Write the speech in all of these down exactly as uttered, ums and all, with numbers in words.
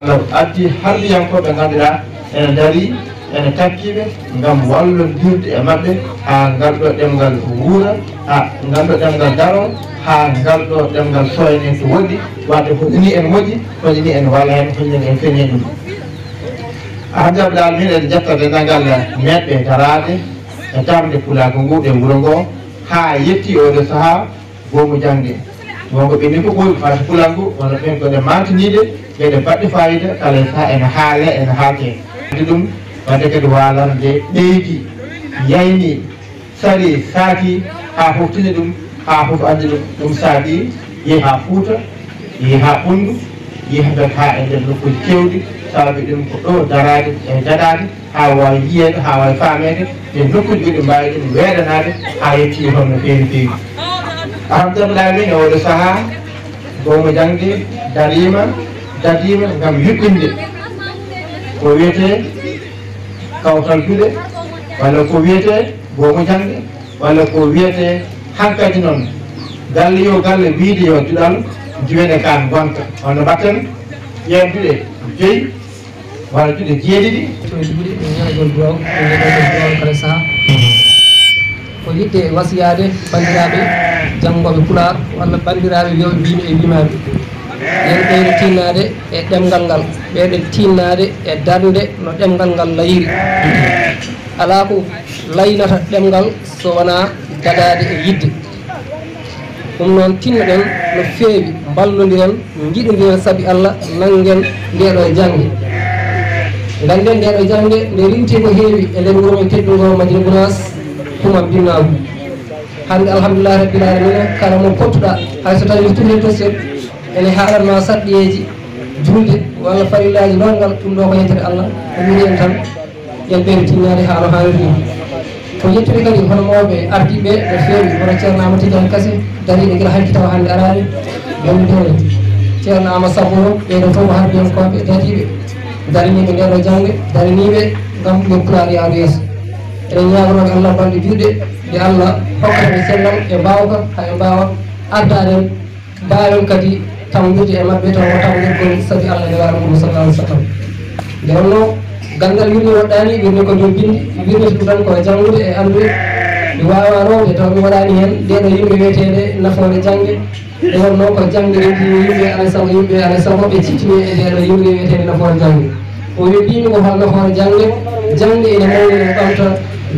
Allah addi harbiyankooɓe ngannduɗaa ene ndarii, ene takkiiɓe ngam wallondirde e maɓɓe haa ngal ɗo ɗemngal wuura, haa ngal ɗo ɗemngal daroo, haa ngal ɗo ɗemngal sooynee to woɗɗi, waɗde ko nii ene moƴƴi, ko nii ene walla heen, ko nii ene feññi ɗum. Alhamdulillahi min eɗen njetta denndaangal meeɗɓe daraade e darnde pulaagu ngu e wuro ngo haa yetti oo ɗo sahaa. Goomu jaŋde. Wonko ɓe ni ko ɓuri fati pulangu, wano ɓen ko ɗe mantiniiɗe, ɓe ɗe baɗɗe fayida, kala e saha ene haale, ene haalte. Andi ɗum, wadde kadi waalarde ɓeydi, yayni, sari, saati, haa fof tini ɗum, haa fof andi ɗum. Ɗum saabi, yehi haa Fuuta, yehi haa Ɓunndu, yehi haa nder, haa e nder nokkuuji keewɗi, saabi ɗum ko ɗo daraade e daɗaade, haa waawi yiyeede, haa waawi faameede, e nokkuuji goɗɗi mbaawi ɗum weeɗanaade, haa yettii toon no feewi feewi. Alhamdulillahi, min e oɗo sahaa, goomu jaŋde dariima, dadiima ngam yuɓɓinde ko wiyetee kawtal duɗe, walla ko wiyetee goomu jaŋde, walla ko wiyetee hankadi noon galle yo galle, wiyde yo duɗal juwene kaan ngonka. Hono mbaɗten ƴeen duɗe joyi, walla duɗe jeeɗiɗi. To e duɗe, e ñaagol duwaaw, e ñaagol duwaaw kala saha. Ko yiɗde wasiyaade banndiraaɓe janngooɓe Pulaar, walla banndiraaɓe wiyooɓe mbimi e wimaaɓe. Yen ɓeyde tinnaade e ɗemngal ngal, ɓeyde tinnaade e darnde no ɗemngal ngal layiri. Alaa ko laynata ɗemngal so wonaa daɗaade e yiɗde. Ɗum noon, tinnoɗen no feewi, mballondiren, njiɗondiren, sabi Allah, nanngen ndee ɗoo jaŋde. Ngannden ndee ɗoo jaŋde, nde riiwti ko heewi e nder wuro men teddungo Madina Gunaas, Kumal Binnaagu. Hannde, alhamdulillahi rabbil alamina, kala mo pottuɗaa, hay so tawii ko tun heen to seeɗa, ene haalanma sarɗiyeeji juulde walla farillaaji longal, ɗum ɗoo ko yettere Allah, ko woni en tan. Yen ɓeyde tinnaade haa no haaniri ni. Ko yettude kadi hono mawɓe ardiiɓe ɓe no feewi, hono Ceerno Amadou Tidiane Kase, dariiɗo gila hanki tawa hannde araani, wonde Ceerno Amadou Saboro, ɓee ɗoo fof ko harbiyankooɓe dariiɓe, daraniiɓe ndee ɗoo jaŋde, daraniiɓe ngam yo Pulaar yahru yeeso. Eɗen ñaagonoo ɓe Allah balɗe juutɗe, nde Allah hokkata ɓe cellal e mbaawka, haa ɓe mbaawa ardaade en. Mbaawen kadi tammbirde e maɓɓe tawa ko tammbirgol sabi Allah e Nelaaɗo mum sallallahu alaihi wasallam. Nde wonnoo ganndal wirnde woɗɗaani, wirnde ko dow binndi, wirnde ɗum tan ko e janngude e anndude. Mi waawaa rowde tawa mi waɗaani heen ndee ɗoo yimre wiyeteende nafoore jaŋde. Nde wonnoo ko jaŋde rewti yimɓe alaa e sago, yimɓe alaa e sago ɓe ciftine e ndee ɗoo yimre wiyeteende nafoore jaŋde. O wi mbimi ko hol nafoore jaŋde? Jaŋde ene mawni, ene ɓamta,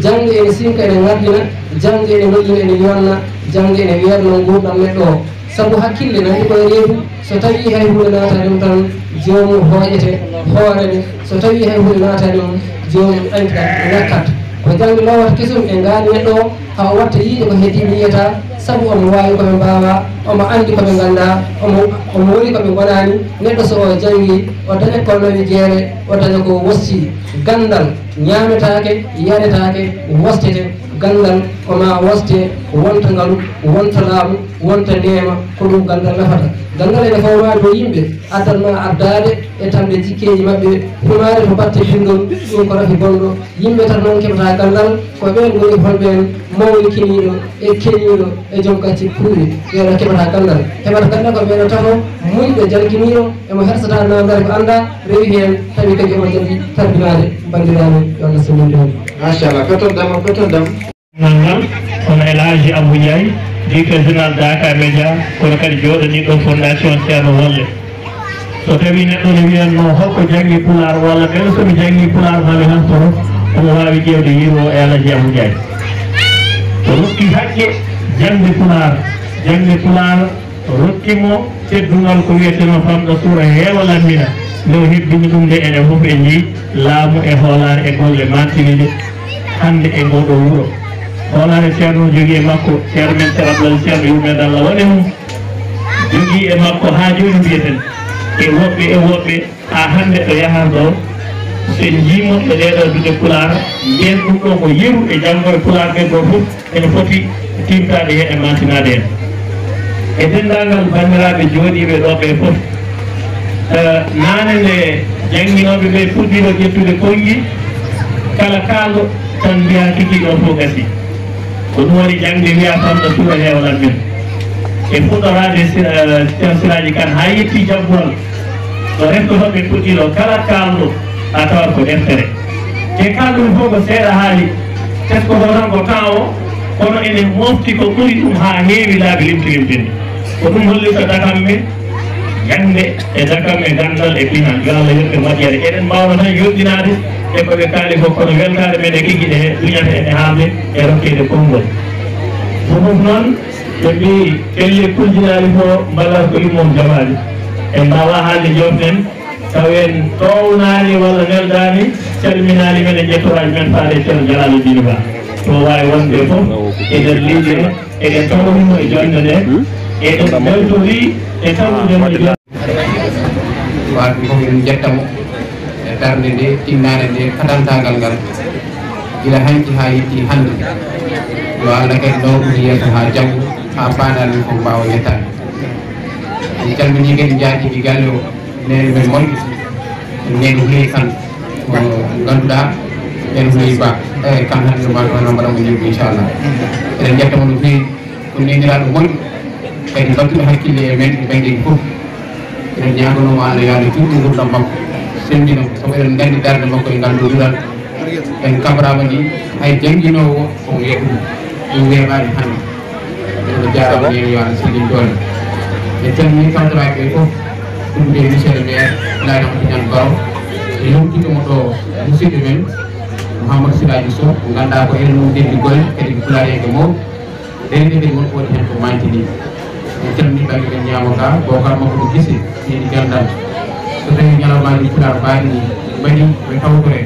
jaŋde ene sinka, ene ŋarɗina, jaŋde ene lollina, ene yonna, jaŋde ene weerna nguurndam neɗɗo o. Sabu hakkille nandi koye reedu, so tawii hay huunde naataani ɗum tan, joomum hooƴete, hoorete, so tawii hay huunde naataani ɗum, joomum añta, ŋakkat. Ko jaŋde lowata kesum e ngaandi neɗɗo o, haa o watta yiide ko heddiiɓe yiyata, sabu omo waawi ko ɓe mbaawaa, omo anndi ko ɓe nganndaa, omo, omo woni ko ɓe ngonaani. Neɗɗo so o janngii, o daña ko nawi jeere, o daña ko wostii. Ganndal ñaametaake, yaretaake, wostete. Ganndal ko maa woste, wonta ngalu, wonta laamu, wonta neema, ko ɗum ganndal nafata. Ganndal ene fawma dow yimɓe, addan ma ardaade e tamde jikkeeji maɓɓe, humaade to batte pinndol, ɗum ko rafi bonɗo. Yimɓe tan noon keɓata ganndal, ko ɓeen ngoni holɓe en, mawnikiniiɗo e keniiɗo e joom gacce puuri, ɓeeɗo keɓata ganndal. Heɓata ganndal ko ɓeeɗo tato, muñɗo, jalkiniiɗo, emo hersata naamndaade ko anndaa, rewi heen, tawi kadi omo jaggi tarbinaade banndiraaɓe, yo Allah sellin ɗum. Machallah, ko toon dam, ko toon dam. Ngal ngal, kono El Hadji Abou Ndiaye, directeur général Dakar Média, kono kadi jooɗaniiɗo Fondation Ceerno Wolle. So tawii neɗɗo ne wiyatnoo, "Holko janngi Pulaar?" walla "Mbele so mi janngii Pulaar, maa mi halforo?", omo waawi ƴeewde yeru o e El Hadji Abou Ndiaye. O rokki haqqe jaŋde Pulaar. Jaŋde Pulaar rokki mo teddungal ko wiyeteno Famɗa Suura Heewa Lammina. Nde o hebbini ɗum nde, enen fof en njii laamu e hoolaare e golle mantiniiɗe hannde e ngoo ɗoo wuro. Hoolaare Ceerno jogii e makko, Ceerno men Ceerno Abdoul Aziz Ceerno, yurmeende Allah won e mum, jogii e makko haa jooni mbiyeten, e woɓɓe e woɓɓe, haa hannde ɗo yahaa ɗo, so en njii mo e ɗee ɗoo duɗe Pulaar, mbiyen ɗum ɗoo ko yeru e janngo e Pulaar ɓe goo fof ene foti tiimtaade heen e maantinaade heen. E denndaangal banndiraaɓe jooɗiiɓe ɗoo ɓee fof, eh, naane nde jannginooɓe ɓee puɗɗiino ƴettude konngi, kala kaalɗo tan mbiyaa tigi ɗoo fof gasii. Ko ɗum waɗi jaŋde wiyaa Famɗa Suura Heewa Lammina. E fuɗɗoraade si-, eh, Ceerno Siraaji Kan haa yettii jagguwal, No reftotooɓe puɗɗiino kala kaalɗo a tawat ko deftere. Te kaalɗum fof ko seeɗa haali, teskotoo tan ko temps o, kono ene mofti ko ɓuri ɗum haa heewi laabi limti limtinde. Ko ɗum hollirta Dakamme gannde e Dakamme ganndal e pinal. Yo Allah yoɓ ɓe moƴƴere. Eɗen mbaawno tan yonɗinaade e ko ɓe kaali fof, kono weltaare men e kikiɗe he duñata en e haalde e rokkeede konngol. Ɗum fof noon, ɓe mbii, pelle kuljinaali fof mbalal ko immum jabaali. En mbaawaa haalde joofnen, taw en toownaani walla neldaani, calminaani men e njettoraaji men faade e Ceerno Jalaaludiin Ba. To waawi wonde fof, e nder leydi he, eɗen tawri mo e jonnde nde, eɗen mbeltorii e tawrude mo e jonnde. Waɗ ɗum fof, min njetta mo e darnde nde, tinnaare nde, katantaagal ngal. Gila hanki haa yetti hannde. Yo Allah kadi nawru ɗum yeeso haa janngo, haa paandaale men fof mbaawa yettaade. En calminii kadi njaatigi galle o, neene men moƴƴo, neene Houleye Kane, mo ngannduɗaa, neene Houleye Ba, eeyi, Kane hannde ma ɗo, no mbaɗa mo ñiiɓde, inchallah. Eɗen njetta mo no feewi, ko neeniraaɗo moƴƴo, kadi mbattuɗo hakkille e men e banngeeji fof. Eɗen ñaaganoo mo Allah yo Allah juutnu nguurndam makko, semmbina mo, sabu eɗen nganndi darnde makko e ngal ɗo duɗal. En kabraama ni, hay jannginoowo o, ko yeeɓu ɗum, ɗum weeɓaani hannde. Ene jaaraama, neene yo Allah sellin doole. En calminii kantoraaɓe ɓe fof, ɗum ɓe monsieur le maire, Abdoulaye Amadou Niang Baro, e lomtiiɗo mo ɗo, musidɗo men, Mouhamadou Silaji Sow, mo ngannduɗaa ko enen ɗum denndi golle, kadi ko pulareeɓe mawɓe. Ɓeyde kadi won ko waɗi heen ko manti ni. En calminii bannge men Ñaamo Ka, Bocar Makko Gise, Seydi Gandal. So tawii ñalawmaaji Pulaar mbaɗi ni, mbaɗi ɓe tawtore.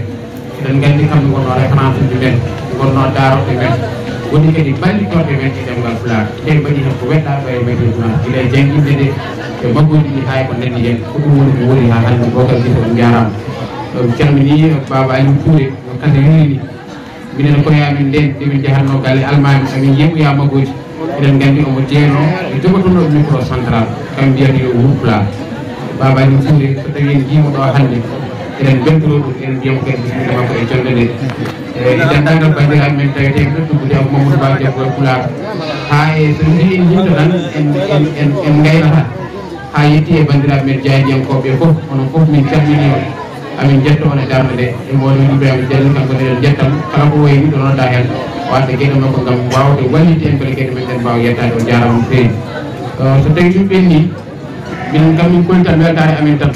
Eɗen nganndi kamɓe ngonnoo référence uji men, ngonnoo daarorɗe men. Woni kadi ballittorɓe men e ɗemngal Pulaar. Ɓe mbaɗi heen ko weɗɗaa ɗo e Madina Gounass, gila e jannginde nde, e maggooji ɗi haa e ko nanndi heen. Ko ɗum woni ko woni haa hannde. Bocar Gise, on njaaraama. On calminii Baaba Aliou Touré, no kadi wiiri ni. Minen koye amen ndeen, nde min njahatnoo galle almaami, amin yeeɓoyaa maggooji. Eɗen nganndi omo jeyanoo e jogotonooɗo micro central, kam mbiyata yo wuur Pulaar. Baaba Aliou Touré, so tawii en njii mo ɗo hannde, eɗen mbeltoroo ɗum, eɗen mbiya mo kadi bisimilla makko e jonnde nde. E, e denndaangal banndiraaɓe men taweteeɓe ɗo, tuggude Abou Mamadou Ba, jaggu e Pulaar. Haa e so mbii en yimɓe tan, en, en, en, en ngaynata. Haa yetti e banndiraaɓe men jaayidiyankooɓe ɓe fof, onon fof min calminii on. Amin njetta on e darnde nde, e mboolem Ibrahima Diallo, kanko ne en njettam, kala ko wayi ni ɗo nodda heen, waɗde geɗe makko ngam waawde wallitde en, mbele geɗe men ɗen mbaawa yettaade. On njaaraama no feewi. Eh, so tawii ɗum ɓenni, minen kam min kollitan weltaare amen tan.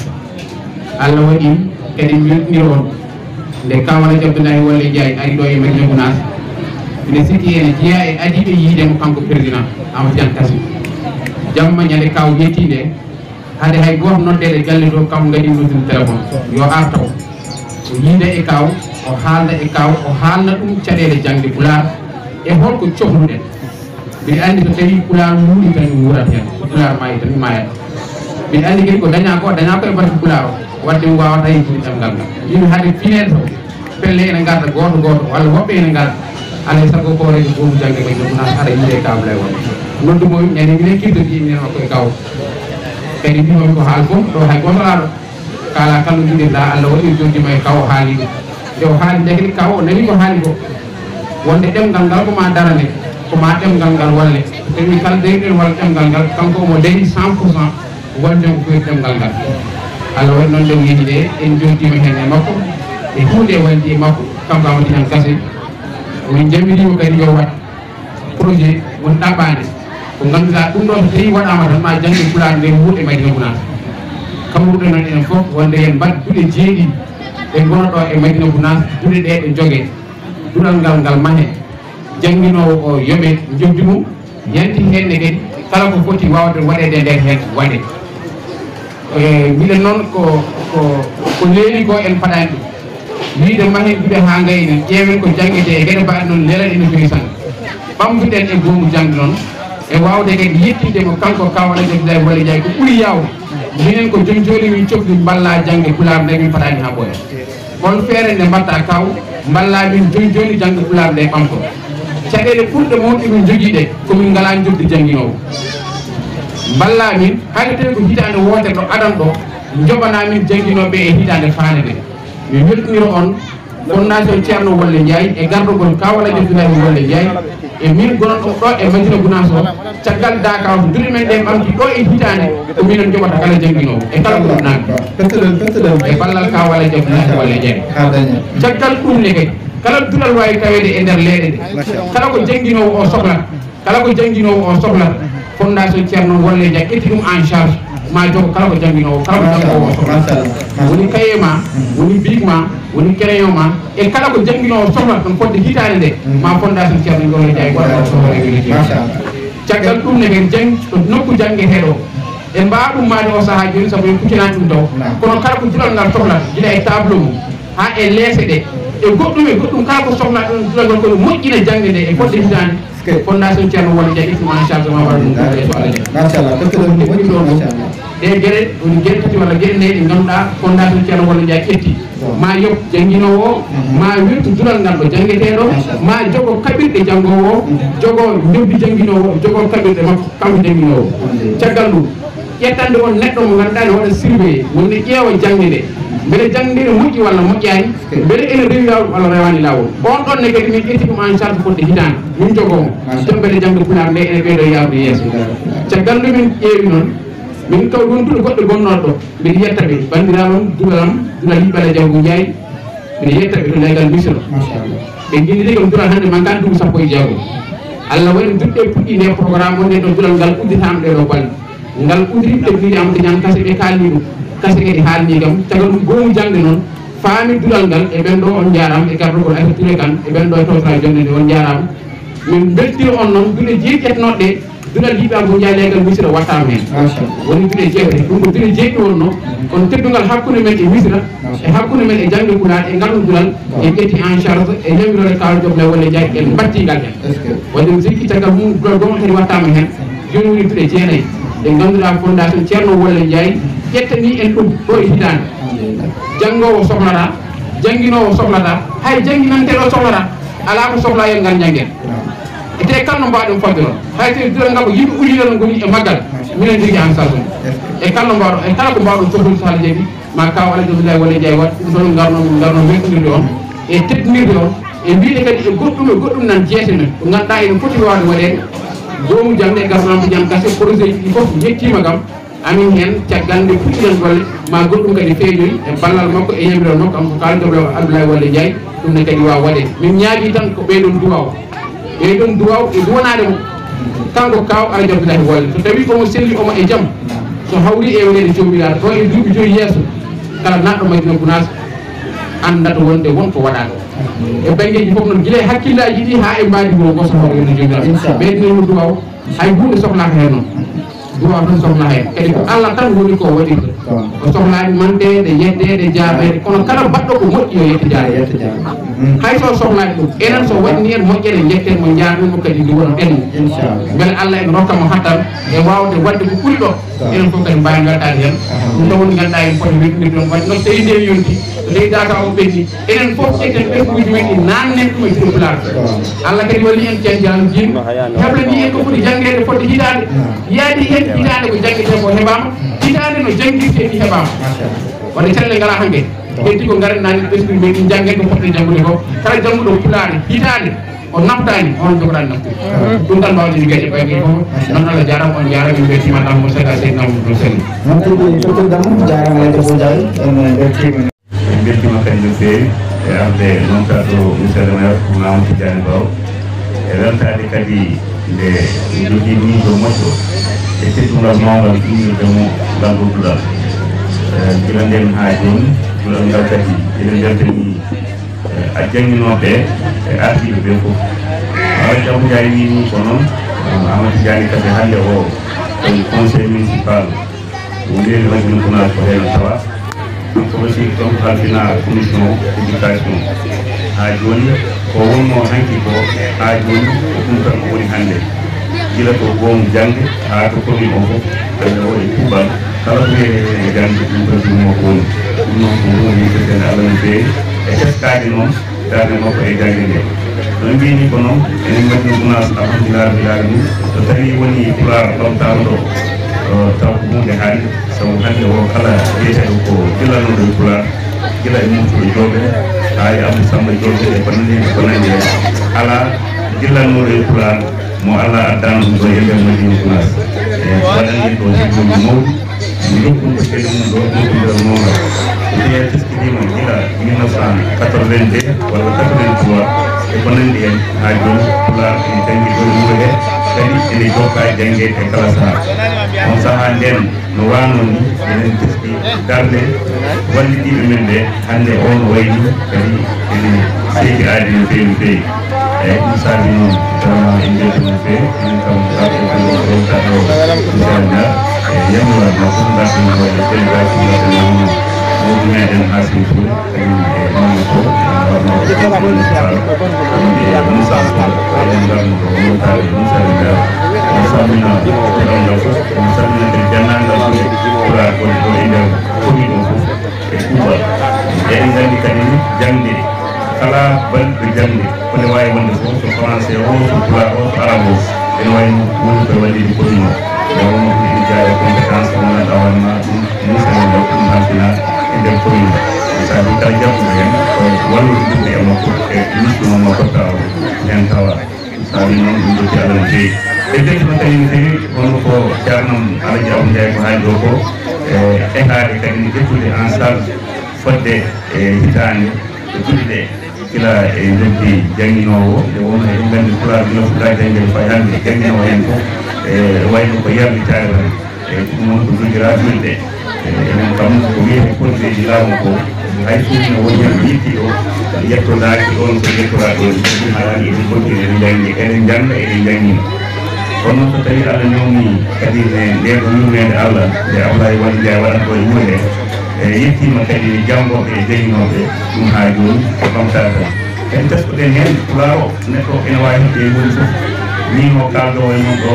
Allah waɗi kadi min weltindira on. Nde Kaw Alhaji Abdoulaye Wallé Ndiaye ari ɗo e Madina Gounass, mbiɗa sikki ene jeyaa e adiiɓe yiide mo kanko président Amadou Tidiane Kassé. Jamma ñande Kaw yetti nde, hade hay gooto noddeede galle to, kanko kadi noddude téléphone, yo ar taw. O yiida e Kaw, o haalda e Kaw, o haalna ɗum caɗeele jaŋde Pulaar e hol ko cohluɗen. Mbiɗa anndi so tawii Pulaar wuuri tan, mi wuurat heen. So Pulaar maayi tan, mi maayat. Mbiɗa anndi kadi ko dañaa ko, dañaa ko e batte Pulaar o. Waɗde mi waawata yejjude ɗemngal ngal. Mbimi hade fineede taw. Pelle ene ngarta gooto gooto, walla woɓɓe ene ngarta. Alaa e sago ko rewde goomu jaŋde ko joom naata aɗa yiide e Kaw Ablaye Wade. Noddu mo, ñande minen kirtoɗi minen makko e Kaw. Kadi mbimi ko haal fof, ɗo hay gooto alaa ɗo. Kaalaa kala no njiɗirɗaa, Allah waɗi o jooɗiima e Kaw o haali ɗum. Nde o haali nde kadi Kaw o nani ko haali ko. Wonde ɗemngal ngal ko maa darane, ko maa ɗemngal ngal walle. So tawii kala dariɗen walla ɗemngal ngal, kanko omo darii cent pour cent wonde ko foti ɗemngal ngal. Allah waɗi noon nde o yehi nde, en njooɗiima heen e makko, e huunde e waldi e makko, kanko Amadou Tidiane Kassé. Min njamiriima kadi yo waɗ projet won ɗaɓɓaande, ko ngannduɗaa ɗum ɗo so tawii waɗaama tan ma jannge Pulaar nde wuurɗe Madina Gounass. Kam ruɗe noon enen fof wonde yen mbaɗ duɗe jeeɗiɗi ɗe ngona ɗo e Madina Gounass, duɗe ɗe ɗe njogee, duɗal ngal ngal mahee, jannginoowo o yoɓee njoɓdi mum, yanti heen ne kadi kala ko foti waawde waɗeede e nder heen waɗee. E, mbiɗen noon ko, ko, ko leeli ko en paɗaani ɗum. Wiide mahen duɗe haa ngayna, ƴeewen ko janngetee e geɗe mbaɗe noon leelaɗe no feewi sanne. Ɓamtuɗen e goomu jaŋde noon, e waawde kadi yettinde mo kanko Kaw Alhaji Abdoulaye Wallé Ndiaye ko ɓuri yaawde. Minen ko joom jooni min cohli mballaa jaŋde Pulaar nde min paɗaani haa ɓooya. Hol feere nde mbaɗtaa Kaw, mballaa min jooni jooni jaŋde Pulaar nde ɓamtoo? Caɗeele ɓurɗe mawɗe min njogii ɗe, ko min ngalaa njoɓdi jannginoowo. Mballaa min, hay so tawii ko hitaande wootere ɗo adan ɗo, njoɓanaa min jannginooɓe e hitaande faande nde. Mi weltinira on, Fondation Ceerno Wolle Njaay e gardagol Kaw Alhaji Abdullahi Wolle Njaay e min gonɗo ɗo e Madina Gunaas o, caggal daaka o, so duɗe men ɗe ɓamti ɗo e hitaande, ko minen njoɓata kala jannginoowo e kala ko ɗum naamndi. E ballal Kaw Alhaji Abdullahi Wolle Njaay. Caggal ɗum ne kadi, kala duɗal waawi taweede e nder leeɗe ɗe, kala ko jannginoowo o sohlata, kala ko jannginoowo o sohlata, Fondation Ceerno Wolle Njaay ƴetti ɗum en charge, ma jogo kala ko jannginoowo, kala ko jannginoowo o sohlata. Woni cahier ma, woni bic ma, woni crayon ma, e kala ko jannginoowo sohlata ɗum fodde hitaande nde, ma Fondation Ceerno Wolle Njaay waɗa ɗum sohla e weli. Caggal ɗum ne, en janngi to nokku janngeteeɗo o. En mbaawa ɗum maade o sahaa jooni, sabu en kuccanaani ɗum taw. Kono kala ko duɗal ngal sohlata, gila e tableau mum, haa e leese ɗe, e goɗɗum e goɗɗum, kala ko sohlaa ɗum duɗal ngal, ko moƴƴina jannde nde e fodde hitaande. Fondation Ceerno Wolle Njaay ƴetti ɗum en charge, ma waɗa ɗum ɗum yeeso Allah jaɓi. Machallah, docteur, on moƴƴi ɗon, machallah. Ɗe geɗe, woni geɗe tati walla geɗe nayi ɗe ngannduɗaa Fondation Ceerno Wolle Njaay ƴetti. Ma yoɓ jannginoowo o, ma wirtu duɗal ngal ɗo janngeteeɗo, ma jogo kaɓirɗe janngoowo o, jogo njoɓdi jannginoowo o, jogo kaɓirɗe makko, kanko jannginoowo o. Caggal ɗum, ƴettande on neɗɗo mo ngannduɗaa ne waɗa surveillé, woni ne ƴeewa jannde nde, mbele jannde nde ne moƴƴi walla moƴƴaani, mbele ene rewi laawol walla rewaani laawol. On ɗon ne kadi min ƴetti ɗum en charge fodde hitaande, min jogoo mo. Joom mbele jannde Pulaar nde ene ɓeydo yaarude yeeso. Caggal nde min ƴeewi noon, min kaw wondude goɗɗo gonnooɗo ɗo, mbiɗa yetta ɓe, banndiraaɓe am, duɗal am, duɗal yiɓɓe Alhaji Abou Ndiaye, mbiɗa yetta ɓe to leegal Misira. Machallah. Ɓe nginndiri kam duɗal hannde man kan duuɓi sappo e jeego. Allah waɗi duɗe puɗɗi nde programme on, nde ɗo duɗal ngal udditaama ɗe ɗo balɗe. Ngal udditii ɓe mbiɗa am to ñam kase ɓe kaalni ɗum. Kase kadi haalni kam, caggal ɗum goomu jaŋde noon, faami duɗal ngal e ɓen ɗo, on njaaraama, e gardagol Aissata Touré Kane, e ɓen ɗo e tawtoraade jonnde nde, on njaaraama. Min mbeltira on noon, duɗe jeeɗiɗi ƴetnooɗe, duɗal yiɓɓe Abou Ndiaye leegal Misira wattaama heen. Machallah. Woni duɗe jeeɗiɗi. Ɗum ko duɗe jeeɗiɗi wonnoo, kono teddungal hakkunde men e Misira, e hakkunde men e jaŋde Pulaar, e ngal ɗum duɗal, en ƴetti en charge, e yamiroore Kaw Alhaji Abdoulaye Wolle Ndiaye, en mbattii ngal heen. Est-ce que? Waɗde mi sikki caggal mum, duɗal gootal kadi wattaama heen. Jooni woni duɗe jeenayi ɗe ngannduɗaa Fondation Ceerno Wolle Ndiaye ƴettanii en ɗum ɗo e hitaande. Alhamdulillah. Janngoowo sohlata, jannginoowo sohlata, hay jannginanteeɗo sohlata, alaa ko sohlaa, yo ngal njanngen. Naam. E te kala no mbaawɗen fadde noon, hay so duɗal ngal ko yimɓe ujunere ngoni e maggal, minen njogii en charge mum. E kala no mbaawɗon, e kala ko mbaawɗon sohlude so Allah jaɓi, ma Kaw Alhaji Abdoulaye Wolle Ndiaye waɗ ɗum ɗoon, ngarno, ngarno weltinirde on, e teddinirde on, e wiyde kadi e goɗɗum e goɗɗum nan jeese men, ko ngannduɗaa ene foti waawde waɗeede, goomu jaŋde e gasnaamu jam kase, projet ji ɗi fof njettiima kam, amin heen, caggal nde puɗɗiɗen golle, ma goɗɗum kadi feeñoy e ballal makko e yamiroore makko, kanko Kaw Alhaji Abdoulaye Wolle Ndiaye, ɗum ne kadi waawa waɗeede. Min ñaagii tan ko ɓeyden duwaaw, ɓeyden duwaaw e duwanaade mo, kanko Kaw Alhaji Abdoulaye Wolle, so tawii omo selli, omo e jam, so hawri e weleede Joomiraaɗo, ɗo e duuɓi joyi yeeso, kala naatɗo Madina Gunaas anndata wonde won ko waɗaa ɗo. E banngeeji fof noon, gila e hakkillaaji ɗi haa e mbaadi wuro ngo, so hawri e Joomiraaɗo. Inchallah. Ɓeyden mo duwaaw, hay huunde sohlaaka heen noon. Duwaaw tan sohlaa heen. Kadi ko Allah tan woni ko waɗirta. Ko sohlaani manteede, yetteede, jaabeede. Kono kala baɗɗo ko moƴƴi, yo yetto jaabo. Yetto jaabo. Mm. Hay so sohlaani ɗum, enen so waɗni en moƴƴere, njetten mo, njaarnen mo, kadi ndu wona ɓenni. Inchallah. Mbele Allah ene rokka mo hattan e waawde waɗde ko ɓuri ɗo. Enen fof kadi mbaawen weltaade heen. Ɗum ɗo woni ngannduɗaa en poti weltinirde ɗum. Waɗde noon, so tawii nde yonti, so tawii daaka o ɓenni, enen fof ƴetten ɓesnguuji men ɗi, naannen ɗum e juuɗe Pulaar. Allah kadi walli en, Ceerno Diallo Dieng, heblanii en ko foti janngeede fodde hitaande. Yaadi heen hitaande ko janngetee ko heɓaama, hitaande no janngirtee ni heɓaama. Waɗde caɗeele ngalaa hannde. Heddi ko ngaren naani ɓesnguuji men ɗi, njanngen ko fotde janngude ko. Kala jannguɗo Pulaar hitaande, o naftaani, on jogoɗaa naftude. Ɗum tan mbaawɗen wiyeede e bannge fof. Noon Allah jaaraama, on njaaraama, min mbeltiima Allahumma salli ala Seydina Muhammad wa sallim. Noon tigi, docteur Dam, jaaraama e Debbo Ndiaye, en mbeltiima. En mbeltiima kadi no feewi e arde noon ka to monsieur le maire, Mamadou Tidiane Baw. E weltaade kadi nde jogii miijo moƴƴo e teddungal mawngal innirde mo ngal ɗo duɗal. Eh, gila ndeen haa jooni, duɗal ngal kadi eɗen mbeltanii a jannginooɓe e ardiiɓe ɓe fof. Alhaji Abou Ndiaye wii nii ko noon, Amadou Tidiani Kane hannde o, ko conseil municipal mo mairie Madina Gounass ko heen tawa. Kanko aussi, kanko halfinaa commission éducation. Haa jooni, ko wonnoo hanki ko, haa jooni, ko ɗum tan o woni hannde. Gila to goomu jaŋde haa to commune o fof, hannde o e kuuɓal, kala ko wiyetee heen e jaŋde, ɗum tan ko ɗum o woni. Ɗum noon ko huunde yetteteende Allah no feewi. E teskaade noon darnde makko e jaŋde nde. No mbiymi ko noon, enen Madina Gounass, alhamdulillahi rabbil alamin, so tawii woni Pulaar ɓamtaama ɗo, o, taw ko huunde haaɗi, sabu hannde o kala biyeteeɗo ko dillanooɗo e Pulaar, gila e moftude jooɗo, Haa e Abou Samba Diop e ko nanndi heen, ko nanndi heen. Alaa gillanooɗo e Pulaar mo Alla addaano ɗum ɗo e nder Madina Gunaas. E waɗani en ɗo hijjooji mawɗi, njoɓɗum ko geɗe mum ɗo, ɗum ko nder mawɗo. Mbiya teskitiima gila mille neuf cent quatre-vingt-deux walla quatre-vingt-trois e ko nanndi heen, haa jooni Pulaar ene janngi ɗo e wuro hee, kadi ene jokka janngeede e kala sahaa. On sahaa ndeen, no waanoo ni, enen teski darnde wallidiiɓe men ɓe, hannde o no wayi ni kadi ene seeki aadi no feewi no feewi. Eeyi, ɗum saabi noon, vraiment, en njettii no feewi, enen kam, ngarɗen hannde ko rewtaɗo, inchallah, e yamiroore makko, ngarɗen hoore délégation, ngarɗen hono mawɗo meɗen Hasim Touré, kañum e Mamadou Sow, en ngarno ko Moussa Fall, kañum e Moussa Fall, eɗen ngarno ko Moussa Fall, Moussa Fall, en salmina teɗal ngal fof, en salmina kadi denndaangal ɓe Pulaar wonɓe ɗo e nder commune o fof e kuuɓal. Eɗen nganndi kadi ni jaŋde, kala balɗo jaŋde, ko nde waawi wonde fof, so français o, so pulaar o, so arabe o, ene wayi no woni koye wallide commune o. Nde wonno ko ene jeyaa e compétence mo ngannduɗaa hoore ma ɗum, ɗum sene ɗo ɗum halfina e nder commune o. Ɗum saabi kala jaɓɓuɗo heen ko wallude ɗum e makko e mission mo totta o heen tawa. Saabi noon, ɗum njetti Allah no feewi. E njettuno kadi no feewi, wonno ko ceernam Alaji Abou Ndiaye ko haali ɗo ko, e etaade kadi no ƴettude en charge fodde e hitaande e duɗe ɗe. Gila e noddi jannginoowo, nde wonno eɗen nganndi Pulaar gila fuɗɗaa janngeede fayi hannde, jannginoowo heen fof, e wayno ko yarlitaare tan. Eeyi, ɗum noon ko jogiraa julde. Eeyi, enen kam ko wiyetee projet ji laamu ko, hay so ne woni heen yettiiɗo, yettodaaki ɗoon ko yettoraa ɗoon, ɗum haɗaani eɗen ngoddiri, eɗen njanngi, eɗen njannga, eɗen njanngina. Kono noon so tawii Allah newnii kadi ne ndee ɗoo yurmeende Allah nde Ablaye Wade Ndiaye waɗata ɗo e wuro hee, e yettiima kadi ne janngooɓe e jannginooɓe, ɗum haa jooni ko ɓamtaare tan. En tesko-ɗen heen, Pulaar o, neɗɗo ene waawi heɓde e huunde fof. Miin o kaalɗo e mon ɗo,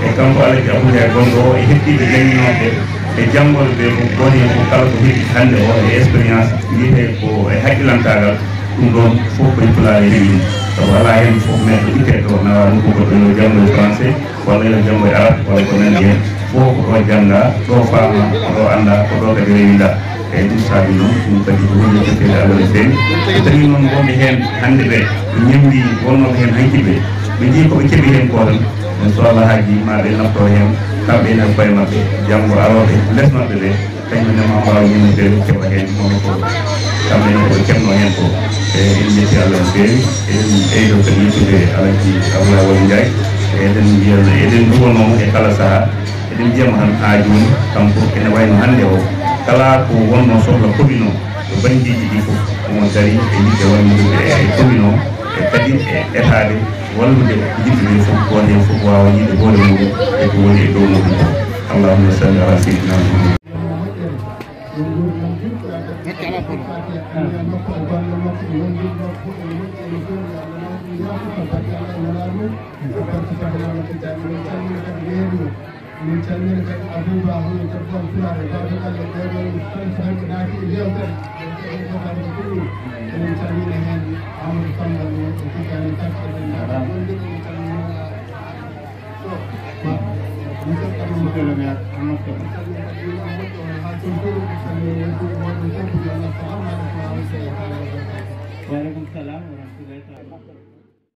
e kanko Alaji Abou Ndiaye gonɗo o, e heɓtiiɓe jannginooɓe e janngooɓe ɓe fof, gooto heen fof kala ko heɓi hannde o e expérience, wiyetee ko e haqqilantaagal, ɗum ɗoon fof ko e Pulaar e heɓi ɗum. Sabu alaa heen fof neɗɗo ittee ɗo, nawa nokku goɗɗo, yo janngo e français, walla yo janngo e arabe, walla ko nanndi heen. Fof ko ɗo janngaa, ɗo faamaa, ko ɗo anndaa, ko ɗo kadi rewindaa. Eeyi, ɗum saabi noon, ɗum kadi ko huunde cofteende Allah no feewi. So tawii noon wonɓe heen hannde ɓe, ɓe ñemmbi wonnooɓe heen hanki ɓe, ɓe njii ko ɓe keɓi heen ko tan, inchallah haaji ma ɓe naftoo heen, kamɓe ene e koye maɓɓe, janngo arooɓe les maɓɓe ɓe, kañum ne ma mbaawa ñemmude keɓa heen, hono ko kamɓe ne ko ɓe keɓnoo heen ko. Eeyi, en njetti Allah no feewi, eɗen ɓeydo kadi yettude Alaji Abdoulaye Walo Ndiaye, eɗen mbiya, eɗen nduwanoo mo e kala sahaa. Eɗen mbiya mo tan haa jooni, kanko ene wayno hannde o, kala ko wonnoo sohla commune o, e banngeeji ɗi fof, omo darii e yiɗde wallude e commune o, e kadi e etaade wallude yimɓe ɓe fof, gooto heen fof waawa yiide hoore muɗum e ko woni e dow muɗum ko. Allahumma salli ala sayyidina Muhammad. Min calmina kadi Abouba, hono debbo am Pulaar e baaba galle, ɓeeɗo fof so naati e yewtere, e fof hannde ko ɗum. Eɗen calmina heen Amadou Samba Lo e Tijjani Kane, e denndaangal wonɓe, eɗen calmina monsieur le maire, Amadou Sow. Eɗen calmina kadi yimɓe moƴƴo, hono Hakim Touré, eɗen calmina wonɓe, wonɓe fof, yo Allah, salamu aleykum wa rahmatullahi taala wa barakatuh. Wa aleykum salam wa rahmatullahi taala.